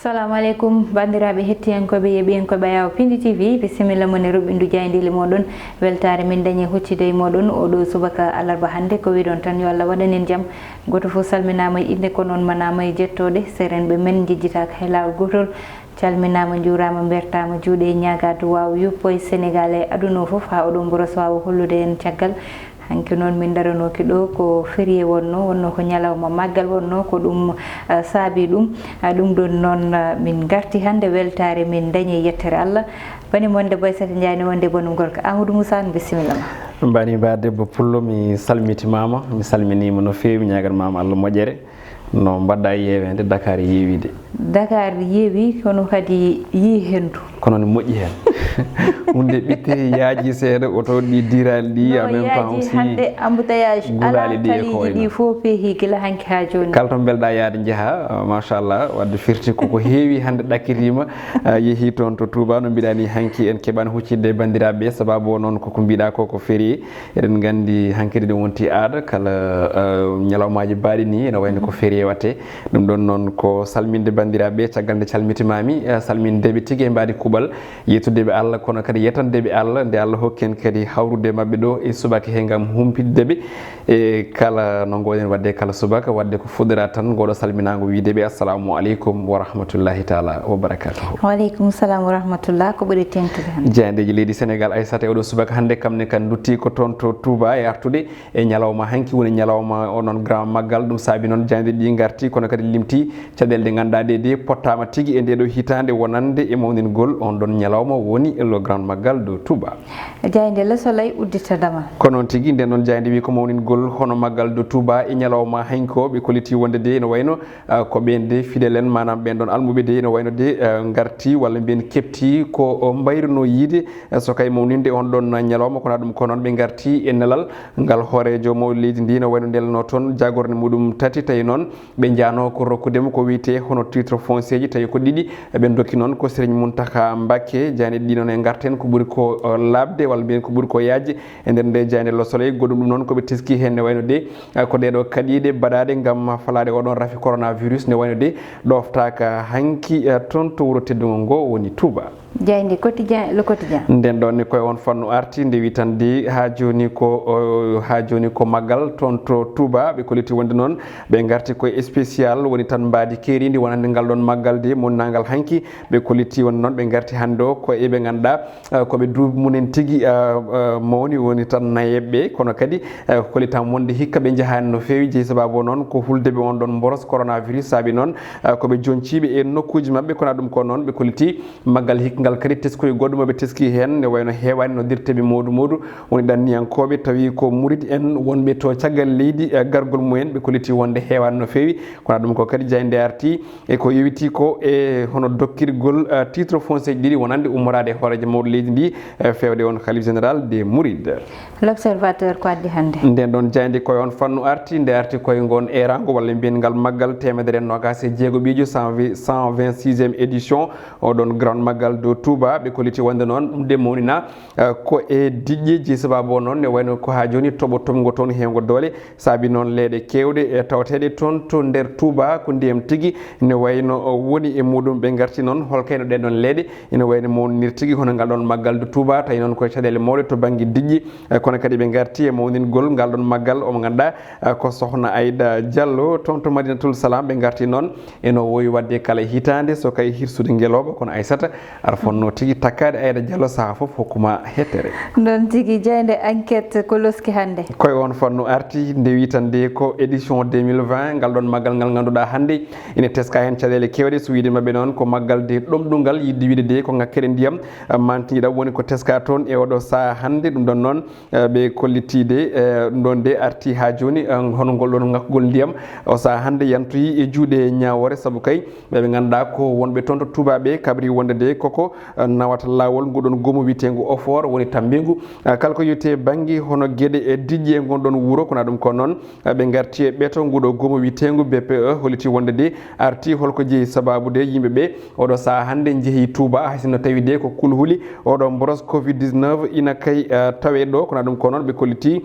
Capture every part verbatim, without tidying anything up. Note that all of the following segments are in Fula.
Salamu aleykum, banndiraaɓe hettiyankooɓe, yeeɓiyankooɓe Ayaw Pindi T V, bisimilla mon e roɓɓindu jaayndiili mooɗon. Weltaare min dañi huccide e mooɗon oɗo subaka alarba hannde. Ko wiɗon tan, yo Allah waɗan en jam. Gooto fof salminaama e innde, kono on manaama e jettooɗe. Serenɓe men njejjitaaka hay laawol gootol. Calminaama, njuuraama, mbertaama juuɗe, ñaagaa duwaaw yuppo e Senegaal e aduna o fof, haa oɗo mboros waawa hollude en caggal. Hanki noon min daranooki ɗo ko férié wonno, wonno ko ñalawma maggal wonno, ko ɗum, ah, saabi ɗum. Ah, ɗum ɗon noon, ah, min ngarti hannde weltaare, min dañi yettere Allah. Bani mon debbo Aissata Ndiaye ne wonde banum gorko Amadou Moussa, bisimilla ma. Mbani ba debbo Pullo, mi salmitimaama, mi salminiima no feewi, mi ñaagatmaama Allah moƴƴere. No mbaɗɗa e yeeweende? Dakar yeewi de. Dakar yeewi, kono kadi yii henndu. Kono ne moƴƴi heen. Hunde ɓitte yaaji seeɗa, oto ɗi diraali ɗi, en même temps aussi hannde embouteillage gulaali ɗi e ko wayi noon. Ɗi fof peehi gila hanki haa jooni. Kala to mbelɗa yaade njaha, machallah, wadde firti koko heewi hannde ɗakkitiima, ah, yehi toon to Touba, no mbiɗa ni hanki en keɓani huccitde e banndiraaɓe, sababu o noon koko mbiɗa ko, ko férié. Eɗen nganndi hankadi ɗum wonti aada, kala, eh, ñalawmaaji baaɗi ni, ene wayno ko férié waɗte. Ɗum ɗon noon ko salminde banndiraaɓe, caggal nde calmitimaami, eh, salmindeɓe tigi e mbaadi kuuɓal, yettudeɓe Allah, kono kadi yetandeɓe Allah, nde Allah hokki en kadi hawrude maɓɓe ɗo e subaka he ngam humpitdeɓe. E kala no ngoɗen waɗde kala subaka, waɗde ko fuɗɗora tan ngoɗo salminaango wiideɓe, "Assalamu aleykum wa rahmatullahi taala wa barakatuhu." Wa aleykum salam wa rahmatullah. Ko ɓuri teŋtude hannde? Jaayndeeji leydi Senegaal, Aissata, e oɗo subaka hannde kam ne kan ndutti ko toon to Touba e artude e ñalawma hanki woni ñalawma o noon Grand Magal. Ɗum saabi noon jaaynde ɗi ngarti, kono kadi limti caɗeele ɗe ngannduɗaa ɗe de pottaama tigi e nde ɗo hitaande wonande e mawningol on ɗon ñalawma woni le Grand Magal de Touba. Jaaynde Le Soleil uddita damal. Ko noon tigi, nden ɗon jaaynde wi ko mawningol hono Magal de Touba e ñalawma hanko ɓe kolliti wonde de ene wayno, ah, ko ɓeen de fidèle en, maanaam ɓeen ɗon almuɓe de ene wayno de, ah, ngarti walla mbiyen keɓti ko, o, mbayruno yiide, ah, so kay mawninde on ɗon ñalawma, kono ɗum ko noon ɓe ngarti e nelal ngal hooreejo mawɗo leydi ndi no wayno nelno toon jaagorɗe muɗum tati, tawi noon ɓe njaano ko rokkude mo ko wiyetee hono titre foncier ji, tawi ko ɗiɗi ɓe ndokki noon ko Serigne Mountakha Mbacké. Jaaynde ɗi noon e ngarten ko ɓuri ko, o, laaɓde walla mbiyen ko ɓuri ko yaajde e nder nde jaaynde Le Soleil. Goɗɗum ɗum noon ko ɓe teski heen ne wayno de, eh, ko ɗeɗo kaɗiiɗe baɗaaɗe ngam falaade oɗon rafi coronavirus ne wayno de ɗoftaaka hanki, eh, toon to wuro teddungo ngo woni Touba. Jaaynde Quotidien, Le Quotidien. Nden ɗon ne koye on fannu arti, nde wi tan de haa jooni ko, o, haa jooni ko maggal toon to Touba. Ɓe kolliti wonde noon ɓe ngarti koye spécial woni tan mbaadi keeriindi wonande ngal ɗon maggal de monnangal hanki. Ɓe kolliti wonde noon ɓe ngarti hannde o ko e ɓe ngannduɗaa, eh, ko ɓe duuɓi mumen tigi, eh, eh, mawni woni tan nayeɓɓe, kono kadi, eh, kollitan wonde hikka ɓe njahaani no feewi, jeyi sababu o noon ko hulde ɓe on ɗon mboros coronavirus saabi noon, eh, ko ɓe joñciiɓe e nokkuuji maɓɓe, kono ɗum ko noon ɓe kolliti maggal hikka ngal kadi teskoy goɗɗum ɓe teski heen ne wayno heewaani no dirteɓe moodu moodu woni ɗanniyankooɓe tawi ko murid en wonɓe to caggal leydi, eh, gargol mumen ɓe kolliti wonde heewaani no feewi, kono ɗum ko kadi jaaynde arti e ko yowiti ko e hono dokkirgol, eh, titre foncier ji ɗiɗi wonande ummoraade e hooreejo mawɗo leydi ndi, eh, feewde on Khalif Général des Mourides. L'Observateur ko addi hannde? Nden ɗon jaaynde koye on fannu arti, nde arti koye ngon eeraango walla mbiyen ngal maggal teemedere e noogaas e jeego ɓiijo, cent vingt, cent vingt-sixième édition, oɗon Grand Magal de Touba. Ɓe kolliti wonde noon ɗum de mawnina, eh, ko e diƴƴeji, sababu o noon ne wayno ko haa jooni toɓo toɓngo toon heewgo doole, saabi noon leeɗe keewɗe, eh, tawateeɗe toon to nder Touba ko ndiyam tigi ne wayno, o, woni e muɗum. Ɓe ngarti noon holkayno ɗen ɗon leeɗe ina wayno mawnir tigi hono ngal ɗon maggal de Touba, tawi noon koye caɗeele mawɗe to bannge diƴƴe, eh, kono kadi ɓe ngarti e mawningol ngal ɗon maggal o mo ngannduɗaa, eh, ko Sokhna Aïda Diallo toon to Madinatul Salam. Ɓe ngarti noon eno wowi waɗde kala hitaande so kay hirsude ngelooba, kono Aissata aɗa fotnoo tigi takkaade Aïda Diallo sahaa fof hokkuma hettere. Noon tigi, jaaynde Enquête ko loski hannde? Koye on fannu arti, nde wi tan de ko édition deux mille vingt, ngal ɗon maggal ngal ngannduɗaa hannde ina teska heen caɗeele keewɗe, so wiyde maɓɓe noon ko maggal de ɗomɗungal, yiɗde wiyde de ko ŋakkere ndiyam, ah, mantinɗam woni ko teska toon e oɗo sahaa hannde. Ɗum ɗon noon, eh, ɓe kollitiide, eh, ɗum ɗon de arti haa jooni, eh, hono ngol ɗon ŋakkugol ndiyam o sahaa hannde yantoyi e juuɗe ñaawoore, sabu kay ɓe ɓe ngannduɗaa ko wonɓe toon to Touba ɓe kabri wonde de koko, eh, nawata laawol ngu ɗon goomu wiyeteengu Ofor woni tammbingu, eh, kala ko yowiti bannge hono geɗe e diƴƴe e ngon ɗon wuro, kono ɗum ko noon, eh, ɓe ngarti e ɓeto ngu ɗo goomu wiyeteengu B P E, holliti wonde de arti holko jeyi sababu de yimɓe ɓe oɗo sahaa hannde njehi Touba, hay sinno tawi de ko kulhuli oɗo mboros covid dix-neuf ina kay, eh, tawe ɗo, kono ɗum ko noon ɓe kolliti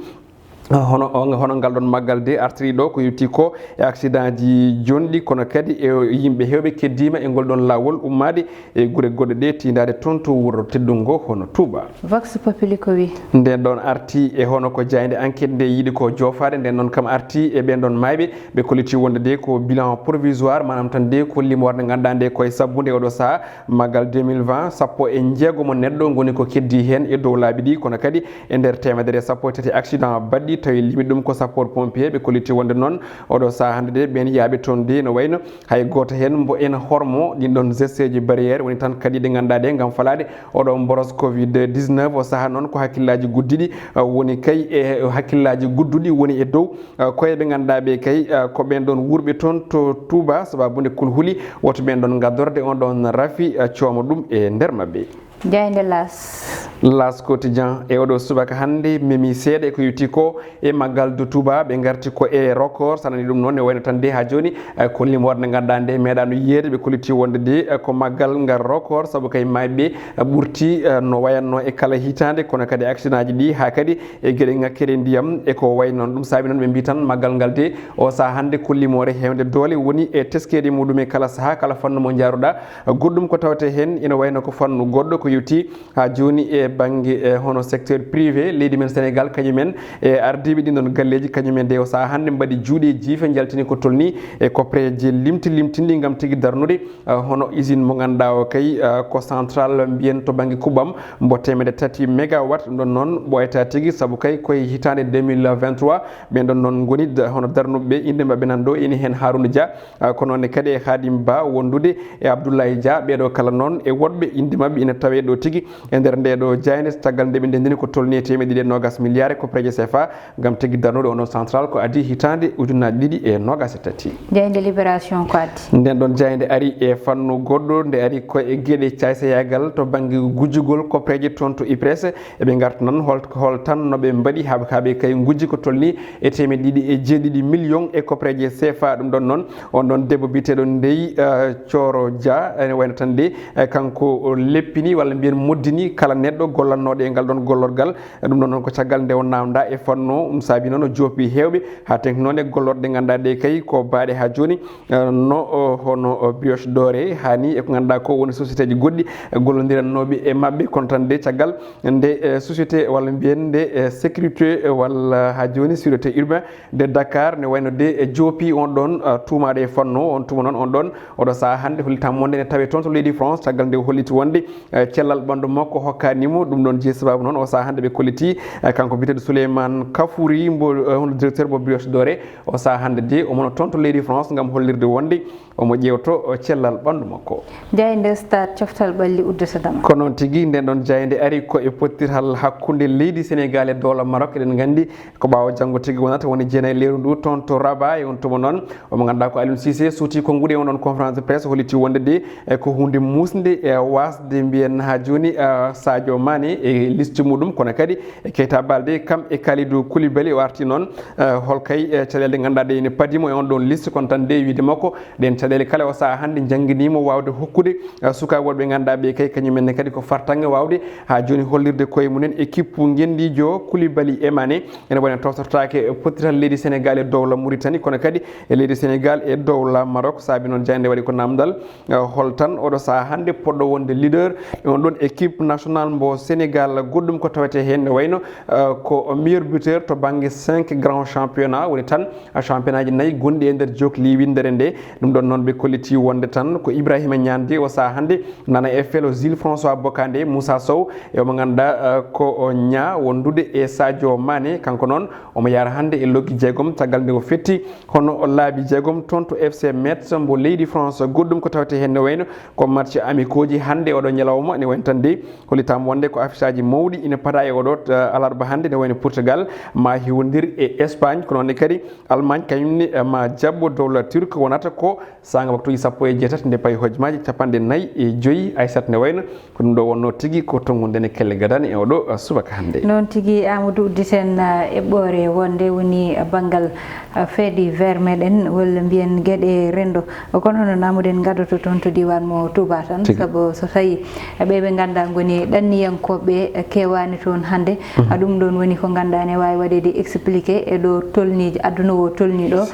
Hono, hono ngal ɗon maggal de artiri ɗo ko yewti ko e accident ji jonɗi, kono kadi e yimɓe heewɓe keddiima e ngol ɗon laawol ummaade e gure goɗɗe ɗe tiindaade toon to wuro teddungo hono Touba. Vox Populi ko wi? Nden ɗon arti e hono ko jaaynde enquête nde yiɗi ko joofaade, nden noon kam arti e ɓen ɗon maayɓe, ɓe kolliti wonde de ko bilan provisoire, maanaam tan de ko limoore nde ngannduɗaa nde koye sabbunde oɗo sahaa maggal deux mille vingt, sappo e jeego mo neɗɗo ngoni ko keddi heen e dow laabi ɗi, kono kadi e nder teemedere e sappo e tati accident baɗɗi, tawi limite ɗum ko sapeur pompier. Ɓe kolliti wonde noon oɗo sahaa hannde de ɓeen yaaɓe toon de no wayno hay gooto heen mbo ena hormo ɗin ɗon gesteeji barrière, woni tan kadi ɗe ngannduɗaa ɗe ngam falaade oɗo mboros covid dix-neuf. O sahaa noon ko hakkillaaji guddiɗi, uh, woni kay e hakkillaaji gudduɗi woni e dow, uh, koye ɓe ngannduɗaa ɓe kay, uh, ko ɓeen ɗon wuurɓe toon to Touba, sababu nde kulhuli woto ɓeen ɗon ngaddorde on ɗon rafi, uh, cooma ɗum e nder maɓɓe. Jaaynde L'As. L'As Quotidien e oɗo subaka hannde memi seeɗa e ko yewti ko e maggal du Touba, ɓe ngarti ko e record, sanani ɗum noon ne wayno tan de haa jooni, eh, ko limoore nde ngannduɗaa nde meeɗaano yiyeede, ɓe kolliti wonde de, eh, ko maggal ngal record, sabu kay maayɓe, eh, ɓurti, eh, no wayatno e kala hitaande, kono kadi accident ji ɗi haa kadi e geɗe ŋakkere ndiyam e ko wayi noon. Ɗum saabi noon ɓe mbi tan maggal ngal de o sahaa hannde ko limoore heewde doole woni e teskeede muɗum e kala sahaa, kala fannu mo njaaruɗaa. Goɗɗum ko tawetee heen ina wayno ko fannu goɗɗo ko yewti haa jooni e bannge, e hono secteur privé leydi men Sénégal, kañum en e ardiiɓe ɗin ɗon galleeji, kañum en de o sahaa hannde mbaɗi juuɗe jiife, njaltini ko tolni e koppereeje limti limtinɗi ngam tigi darnude, eh, hono usine mo ngannduɗaa o kay, eh, ko central mbiyen to bannge kuɓɓam mbo teemedde tati mégawatt. Ɗum ɗon noon ɓooyata tigi, sabu kay koye hitaande deux mille vingt-trois ɓen ɗon noon ngoni da-, hono darnuɓe ɓe, innde maɓɓe nan ɗo ene heen Harouna Dia, ah, ko noon ne kadi e Khadim Ba wondude e Abdoulaye Dia, ɓeeɗo kala noon e woɗɓe innde maɓɓe ina tawee ɗo tigi e nder nde ɗo jaaynde, caggal nde ɓe ndendini ko tolni e teemedde ɗiɗi e noogas milliards e koppereeje C F A ngam tigi darnude on ɗon central ko adii hitaande ujunnaaji ɗiɗi e noogas e tati. Jaaynde Libération ko addi? Nden ɗon jaaynde ari e fannu goɗɗo, nde ari ko e geɗe caaysayagal to bannge gujjugol koppereeje toon to IPRES. Eɓe ngarta noon hol, hol tan no ɓe mbaɗi haa, haa ɓe kay ngujji ko tolni e teemedde ɗiɗi e jeeɗiɗi million e koppereeje C F A. Ɗum ɗon noon, on ɗon debbo biyeteeɗo Ndey, eh, Cooro Dia, ene wayno tan de, eh, kanko o leppini walla mbiyen moddini kala neɗɗo gollannooɗo e ngal ɗon gollorgal. Ɗum ɗon noon ko caggal nde o naamnda e fannu, ɗum saabi noon o joopi heewɓe haa teŋti noon e gollorɗe ngannduɗaa ɗe kay ko baaɗe haa jooni. Eh, no, o, hono, o, Brioche Dorée, haa ni e ko ngannduɗaa ko woni société ji goɗɗi, eh, gollondirannooɓe e maɓɓe, kono tan de caggal nde, eh, société walla mbiyen nde, eh, sécurité, eh, walla haa jooni sûreté urbain de Dakar ne wayno de, eh, joopi on ɗon, eh, tuumaaɗo e fannu, on tuuma noon on ɗon, oɗo sahaa hannde hollitaama wonde ne tawee toon to leydi France, caggal nde o holliti wonde, eh, cellal ɓanndu makko hokkaani mo, ɗum ɗon jeyi sababu noon o sahaa hannde ɓe kolliti, eh, kanko biyeteeɗo Souleymane Kafouri, mbo, eh, hono directeur mo Brioche Dorée, o sahaa hannde de omo no toon to leydi France ngam hollirde wonde omo ƴeewto cellal ɓanndu makko. Jaaynde Stade, coftal ɓalli uddata dama. Ko noon tigi, nden ɗon jaaynde ari ko e pottital hakkunde leydi Sénégal e dowla Maroc. Eɗen nganndi ko ɓaawo janngo tigi wonata woni jeenayi lewru ndu toon to Rabat. E on tuma noon, omo ngannduɗaa ko Aliou Cissé suuti konnguɗi e on ɗon conférence de presse, holliti wonde de, e ko huunde muusnde e waasde mbiyen haa jooni, eh, Sadio Mané e liste muɗum, kono kadi e Keita Baldé, kam e Kalidou Koulibaly. O arti noon, eh, hol kay, eh, caɗeele ɗe ngannduɗaa ɗe ene padimo e on ɗon liste, kono tan de wiide makko ɗen caɗeele kala o sahaa hannde njannginimo waawde hokkude, eh, sukaaɓe wonɓe ngannduɗaa ɓe kay kañum en ne kadi ko fartaŋŋe waawde haa jooni hollirde koye mumen équipe ngendiijo Koulibaly e Mané. Ene wayno tawtortaake pottital leydi Sénégal e dowla Mauritanie, kono kadi e leydi Sénégal e dowla Maroc. Saabi noon jaaynde waɗi ko namdal, eh, hol tan oɗo sahaa hannde poɗɗo wonde leader e on ɗon équipe nationale mbo Sénégal. Goɗɗum ko tawetee heen ne wayno, eh, ko meilleur buteur to bannge cinq grands championnats, woni tan, ah, championnat ji nayi gonɗi e nder jokli winndere nde. Ɗum ɗon noon ɓe kolliti wonde tan ko Ibrahima Niane de o sahaa hannde nana e felo Jules François Bocandé, Moussa Sow e omo ngannduɗaa, eh, ko o ñaa wondude e Sadio Mané. Kanko noon omo yahra hannde e loggi jeegom caggal nde o fetti hono o laabi jeegom toon to F C Metz mbo leydi France. Goɗɗum ko tawetee heen ne wayno ko match amicaux ji hannde oɗo ñalawma, ene wayno tan de hollitaama wonde ko affiche aji mawɗi ina pada e oɗo, eh, alarba hannde, ne wayno Portugal ma hiwondir e Espagne, ko noon ne kadi Allemagne kañum ne, eh, ma jaɓɓo dowla Turque, wonata ko saanga waktuuji sappo e jeetati nde payi hojmaaji capanɗe nayi e joyi. Aysat ne wayno ko ɗum ɗo wonno tigi ko tonngude nde kelle gadani e oɗo, eh, subaka hannde. Noon tigi, Amadou, udditen, eh, eɓɓoore wonde woni, eh, banngal, eh, fait divers meɗen, walla mbiyen geɗe renndo. Kono hono namuɗen ngaddoto toon to diiwaan mo Touba tan, tigi. Sabu so tawi, eh, ɓe ɓe ngannduɗaa ngoni ɗanniyankooɓe Ko ɓe keewaani toon hannde. Ɗum ɗoon woni ko ngannduɗaa ne waawi waɗeede expliqué e ɗo tolni, aduna o tolni ɗo.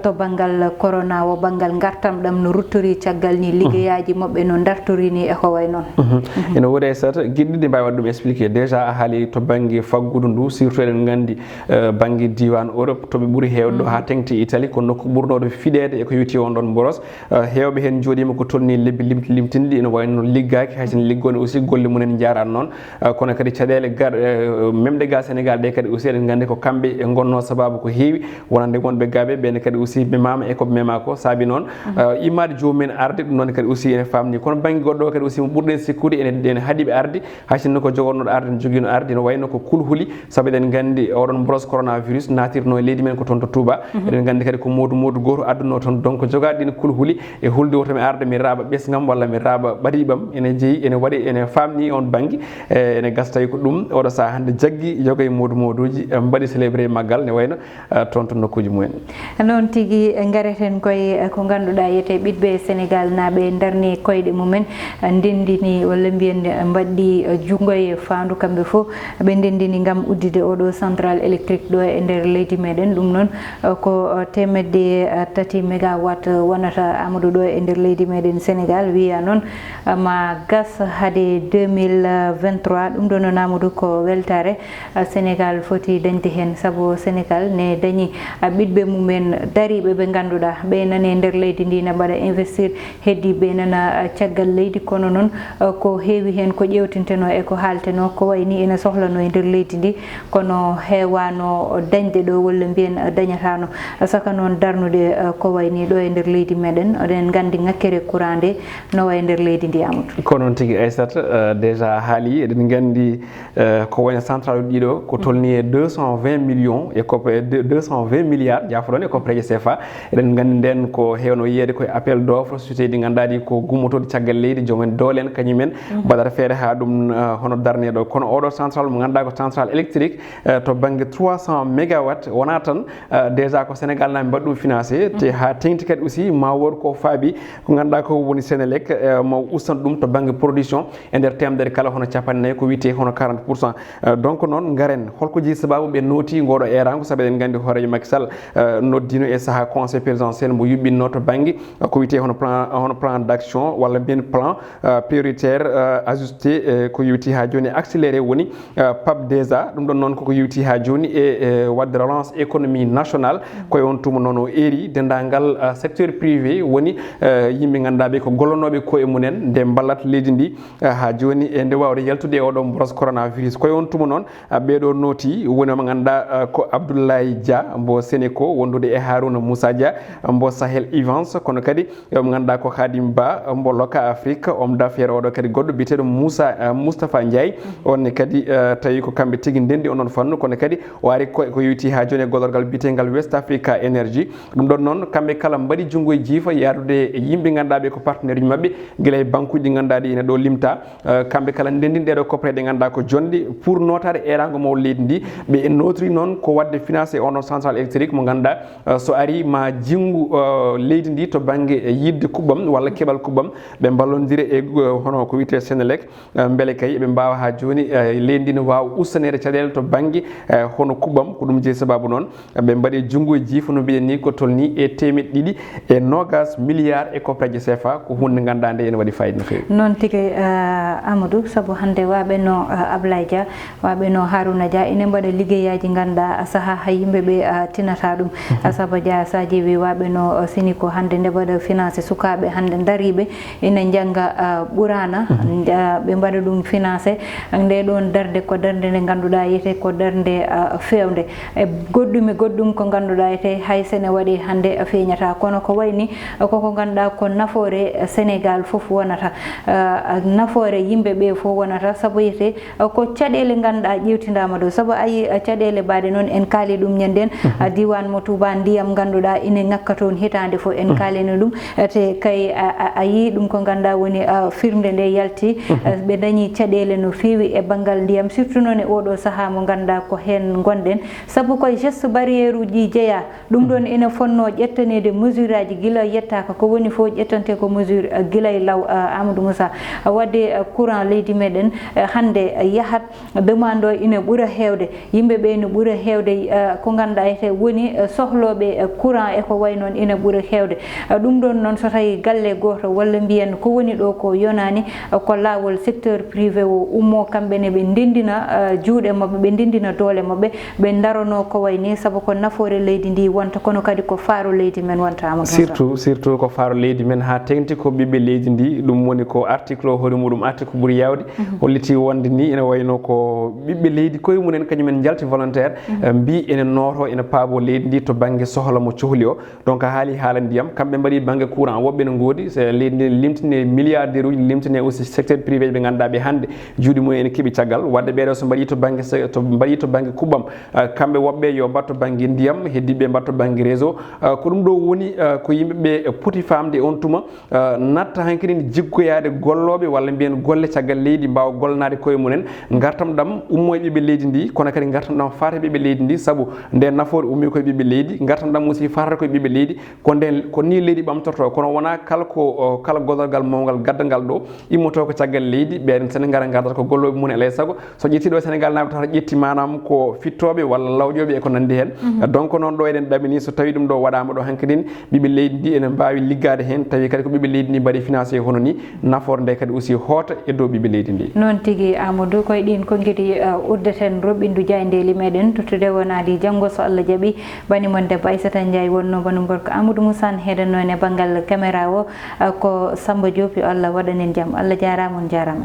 To banngal corona o, banngal ngartam ɗam no ruttori caggal ni, liggeyaaji maɓɓe no ndartori ni e ko way noon. Ene woodi, Aissata, geɗe ɗiɗi mbaawi waɗde ɗum expliqué. Déjà a haali to bannge faggudu ndu, surtout eɗen nganndi, eh, bannge diiwaan Europe, to ɓe ɓuri heewde ɗo haa teŋti Italie, ko nokku ɓurnooɗo fiɗeede e ko yowiti on ɗon mboros. Eh, heewɓe heen njooɗiima ko tolni lebbi limti-, limtinɗi, ene wayi no liggaaki, hay so liggoone aussi golle mum en njaaraani noon. Eh, kono kadi caɗeele gar-, eh, memɗe ga Sénégal ɗe kadi aussi eɗen nganndi ko kamɓe e ngonnoo sababu ko heewi, wonande wonɓe gaaɓe ɓeen kadi aussi memaama e ko ɓe memaa ko. Saabi noon, eh, immaade joomum en arde, ɗum noon kadi aussi ene faamni. Kono bannge goɗɗo o kadi aussi mo ɓurɗen sikkude ene, ene haɗi ɓe arde, hay sinno ko jogornoɗo arde, ne jogiino arde, no wayno ko kulhuli, sabu eɗen nganndi oɗon mboros coronavirus naatirno e leydi men ko toon to Touba. Eɗen nganndi kadi ko moodu moodu gooto adduno toon. Donc jogaaɗo ɗin kulhuli e hulde woto mi arde mi raaɓa ɓesngam walla mi raaɓa ɓadiɓam, ene jeyi, ene waɗi, ene faamni on bannge, e ene gasa tawi ko ɗum oɗo sahaa hannde jaggi yoga e moodu mooduji, e mbaɗi célébré maggal ne wayno, eh, toon to nokkuji mumen. Noon tigi, ngareten koye ko ngannduɗaa yete ɓiɓɓe Sénégal naaɓe ndarni koyɗe mumen, ndendini walla mbiyen mbaɗɗi junngo e faandu kamɓe fof. Ɓe ndendini ngam uddide oɗo central électrique ɗo e nder leydi meɗen. Ɗum noon, eh, ko, eh, teemedde, eh, tati mégawatt wonata Amadou ɗo e nder leydi meɗen Sénégal. Wiya noon, eh, ma gas hade deux mille vingt-trois. Ɗum ɗo noon Amadou ko weltaare, eh, Sénégal foti dañde heen, sabu Sénégal ne dañi, eh, ɓiɓɓe mumen dariiɓe ɓe ngannduɗaa ɓe nani e nder leydi ndi ne mbaɗa investir. Heddiiɓe nana caggal leydi, kono noon, eh, ko heewi heen ko ƴeewtintenoo e ko haaltenoo, ko wayi ni ina sohlanoo e nder leydi ndi, kono heewaano dañde ɗo, walla mbiyen dañataano. Saka noon darnude, eh, ko wayi ni ɗo e nder leydi meɗen, oɗen nganndi ŋakkere courant nde no wayi e nder leydi ndi, Amadou. Ko noon tigi, Aissata, eh, déjà a haali, eɗen nganndi, eh, ko wayi no central ɗiɗo ko tolni e deux cent vingt millions e coppe-, deux cent vingt milliards, jaafoɗon, e koppereeje C F A. Eɗen nganndi nden ko heewno yiyeede koye appel d'offre, société ɗi ngannduɗaa ɗi ko gummotooɗi caggal leydi, joom en doole en kañum en mbaɗata feere haa ɗum, eh, hono darneɗo. Kono oɗo central mo ngannduɗaa ko central électrique, eh, to bannge trois cents mégawatts, wonaa tan, eh, déjà ko Sénégal naaɓe mbaɗi ɗum financé, te haa teŋti kadi aussi ma wood ko faabi ko ngannduɗaa ko woni Sénélec, eh, ma ustan ɗum to bannge production e nder teemedere kala hono capanɗe nayi ko wiyetee hono quarante pour cent. Eh, donc noon ngaren, holko jeyi sababu ɓe nooti ngoɗo eeraango, sabu eɗen nganndi hooreejo Macky Sall, eh, noddiino e sahaa conseil présidentiel mbo yuɓɓinno to bannge, eh, ko wiyetee hono plan, hono plan d'action walla mbiyen plan, eh, prioritaire, eh, ajusté, eh, ko yowiti haa jooni accéléré woni, eh, pap déjà. Ɗum ɗon noon koko yowiti haa jooni e, e waɗde relance économie nationale. Koye on tuma noon o eeri denndaangal, eh, secteur privé woni, eh, yimɓe ngannduɗaa ɓe ko gollonooɓe koye mumen nde mballata leydi ndi, eh, haa jooni e nde waawde yaltude e oɗo mboros coronavirus. Koye on tuma noon, ah, ɓeeɗo nooti woni mo ngannduɗaa, ah, ko Abdoulaye Dia mbo Sénéco wondude e Harouna Moussa Dia mbo Sahel Events, kono kadi e mo ngannduɗaa ko Khadim Ba mbo Loka Afrique, homme d'affaires oɗo kadi goɗɗo biyeteeɗo Moussa, ah, Moustapha Ndiaye. On ne kadi, ah, tawi ko kamɓe tigi ndenndi on ɗon fannu, kono kadi o ari ko, ko yowiti haa jooni e gollorgal biyeteengal West Africa Energy. Ɗum ɗon noon, kamɓe kala mbaɗi junngo e jiifa yaadude e yimɓe ngannduɗaa ɓe ko partenaire uji maɓɓe, gila e bankuuji ɗi ngannduɗaa ɗi ene ɗo limta. Eh, kamɓe kala ndenndin ɗeɗo koppere ɗe ngannduɗaa ko jonɗe pour nootaade eeraango mawɗo leydi ndi. Ɓe nootiri noon ko waɗde financé on ɗon central électrique mo ngannduɗaa, eh, so ari ma jinngu, eh, leydi ndi to bannge, eh, yiɗde kuɓɓam walla keɓal kuɓɓam, ɓe mballondira e, eh, hono ko wiyetee Sénélec, eh, mbele kay eɓe mbaawa haa jooni, eh, leydi ndi no waawa ustaneede caɗeele to bannge, eh, hono kuɓɓam. Ko ɗum jeyi sababu noon ɓe mbaɗi junngo e jiifa no mbiɗen ni ko tolni e teemeɗɗe ɗiɗi e noogas milliards e koppereeje C F A, ko huunde nde ngannduɗaa nde ene waɗi fayida no feewi. Noon tigi, eh, Amadou, sabu hannde waaɓe no, eh, Ablaye Dia, waaɓe no Harouna Dia ene mbaɗa liggeyaaji ngannduɗaa sahaa hay yimɓe ɓe, eh, tinata ɗum. Asaba Dia, so a ƴeewi waaɓe no, eh, Sénéco hannde nde mbaɗa financé sukaaɓe hannde dariiɓe ina njannga, ah, Quraana, nja-, ɓe mbaɗa ɗum financé. Nde ɗoon darnde ko darnde nde ngannduɗaa yiyetee ko darnde, ah, feewnde. E goɗɗum e goɗɗum ko ngannduɗaa yiyetee hay so ne waɗi hannde feeñataa. Kono ko wayi ni, koko ngannduɗaa ko nafoore Sénégal fof wonata, ah, nafoore yimɓe ɓe fof wonata, sabu yiyetee ko caɗeele ngannduɗaa ƴeewtindaama ɗo, sabu a yii, eh, caɗeele mbaɗe noon en kaali ɗum ñanden, eh, diiwaan mo Touba, ndiyam ngannduɗaa ine ŋakka toon hitaande fof, en kaalino ɗum, eh, te kay a, a, a yii ɗum ko ngannduɗaa woni, eh, firnde nde yalti, eh, ɓe dañi caɗeele no feewi e banngal ndiyam, surtout noon e oɗo sahaa mo ngannduɗaa ko heen ngonɗen, sabu koye geste barrière uji jeyaa. Ɗum ɗoon ene fotnoo ƴettaneede mesure aji gila yettaaka, ko woni fof ƴettante ko mesure, eh, gila e law, eh, Amadou Moussa. Waɗde, eh, courant leydi meɗen Eh, hannde, eh, yahat demande o ina ɓura heewde, yimɓe ɓe ina ɓura heewde, eh, ko ngannduɗaa ete woni, eh, sohlooɓe, eh, courant e ko wayi noon ina ɓura heewde. Eh, ɗum ɗoon noon, so tawii galle gooto walla mbiyen ko woni ɗo ko yonaani, eh, ko laawol secteur privé o ummoo, kamɓe ne ɓe ndenndina, eh, juuɗe maɓɓe, ɓe ndenndina doole maɓɓe, ɓe ndaronoo ko wayi ni, sabu ko nafoore leydi ndi wonta, kono kadi ko faaro leydi men wonta, Amadou Moussa. Surtout, surtout ko faaro leydi men haa teŋti ko ɓiɓɓe leydi ndi, ɗum woni ko article o hoore muɗum, article ɓuri yaawde, holliti wonde ni ene wayno ko ɓiɓɓe leydi koye mumen kañumen njalti volontaire, eh, mbi ene nooto, ene paabo leydi ndi to bannge sohla mo cohli o. Donc a haali haala ndiyam, kamɓe mbaɗi bannge courant, woɓɓe ne ngoodi, so leydi ndi limtine milliardaire uji, limtine aussi secteur privé ɓe ngannduɗaa ɓe hannde juuɗe mumen ene keɓi caggal. Wadde ɓeeɗo so mbaɗi to bannge se-, to mbaɗi to bannge kuɓɓam, eh, kamɓe woɓɓe yo mbaɗ to bannge ndiyam, heddiɓe mbaɗ to bannge réseau. Eh, ko ɗum ɗo woni, eh, ko yimɓe ɓe poti faamde on tuma, eh, natta hanki ene jiggoyaade gollooɓe walla mbiyen golle caggal leydi mbaawa gollanaade koye mumen. Ngartam ɗam ummo e ɓiɓɓe leydi ndi, kono kadi ngartam ɗam faata e ɓiɓɓe leydi ndi, sabu nde nafoore ummi koye ɓiɓɓe leydi, ngartam ɗam aussi faatata koye ɓiɓɓe leydi. Ko nden, ko ni leydi ɓamtorto, kono wonaa kala ko, o, kala godorgal mawngal gaddangal ɗo immoto ko caggal leydi, ɓen sene ngara ngardata ko gollooɓe mum alay sago. So ƴetti ɗo Sénégal naaɓe tawata ƴetti maanaam ko fittooɓe walla lawƴooɓe e ko nanndi heen. Donc noon ɗo eɗen ɗamini so tawi ɗum ɗo waɗaama ɗo hankadin ɓiɓɓe leydi ndi ene mbaawi liggaade heen, tawi kadi ko ɓiɓɓe leydi ndi mbaɗi financé hono ni, nafoore nde kadi aussi hoota e dow ɓiɓɓe leydi ndi. Noon tigi, Amadou, ko e ɗiin konngidi, uh, uddeten roɓɓindu jaayndeeli meɗen tottude wonaali janngo so Allah jaɓi. Bani mon debbo Aissata Ndiaye wonnoo, bani mon gorko Amadou Moussa ne heedanno en e banngal caméra o, uh, ko Samba Diop, yo Allah waɗan en jam. Allah jaaraama, on jaaraama.